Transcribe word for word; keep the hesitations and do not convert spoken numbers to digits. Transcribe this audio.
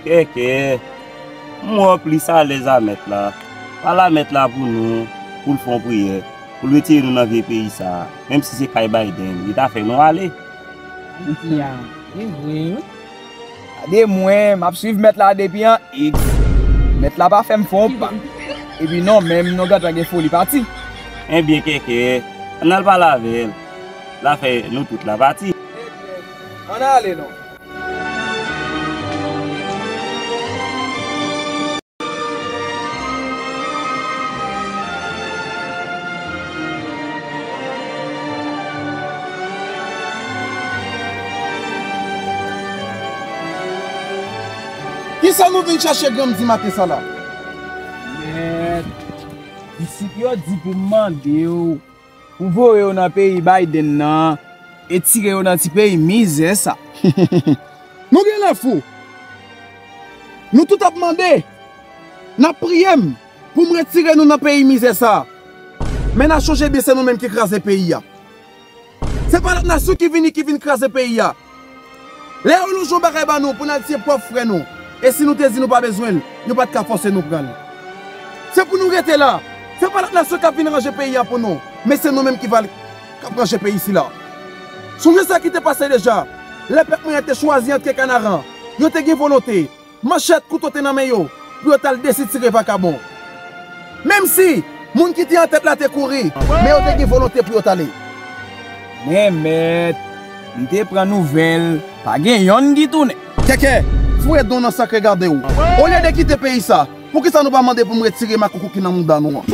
Kèkè, m wè w plis alèz a mèt la. Pale a mèt la pou nou, pou l fè yon priyè, pou l retire nou nan vye peyi sa a. Menm si se kay Biden, li ta fè nou ale. Ayiti a, se vre, wi. Gade mwen, m ap swiv mèt la depi an X. Mèt la pa fè m fè yon pa. Epi non, menm nou gentan gen foli pati. Ebyen, Kèkè, ann al pale avè l. L a fè nou tout la pati. Ebyen, ann ale non. Kisa nou vin chache granm di maten sa la? Mèt, disip yo di pou m mande w pou voye yo nan peyi Biden nan e tire yo nan ti peyi mizè sa. Nou genlè fou. Nou tout ap mande, n ap priye m pou m retire nou nan peyi mizè sa. Men n a chonje byen se nou menm ki kraze peyi a. Se pa lòt nasyon ki vini ki vin kraze peyi a. Lè yo lonje yon bagay ba nou pou n al tiye pwòp frè nou, e si nou te di nou pa bezwen l, yo pa t ka fòse nou pran l. Se pou nou rete la. Se pa lòt nasyon k ap vin ranje peyi a pou nou, men se nou menm ki va l k ap ranje peyi sila. Sonje sa ki te pase deja. Lè pèp mwen an te chwazi antre Kanaran, yo te gen volonte. Manchèt, kouto te nan men yo pou yo t al desitire vakabon. Menm si moun ki te an tèt la te kouri, men yo te gen volonte pou yo t ale. Men mèt, m te pran nouvèl, pa gen yonn ki tounen. Kèkè, foure don nan sak regade w. Olye de kite peyi sa, poukisa nou pa mande pou m retire makoukou ki nan mouda nou an?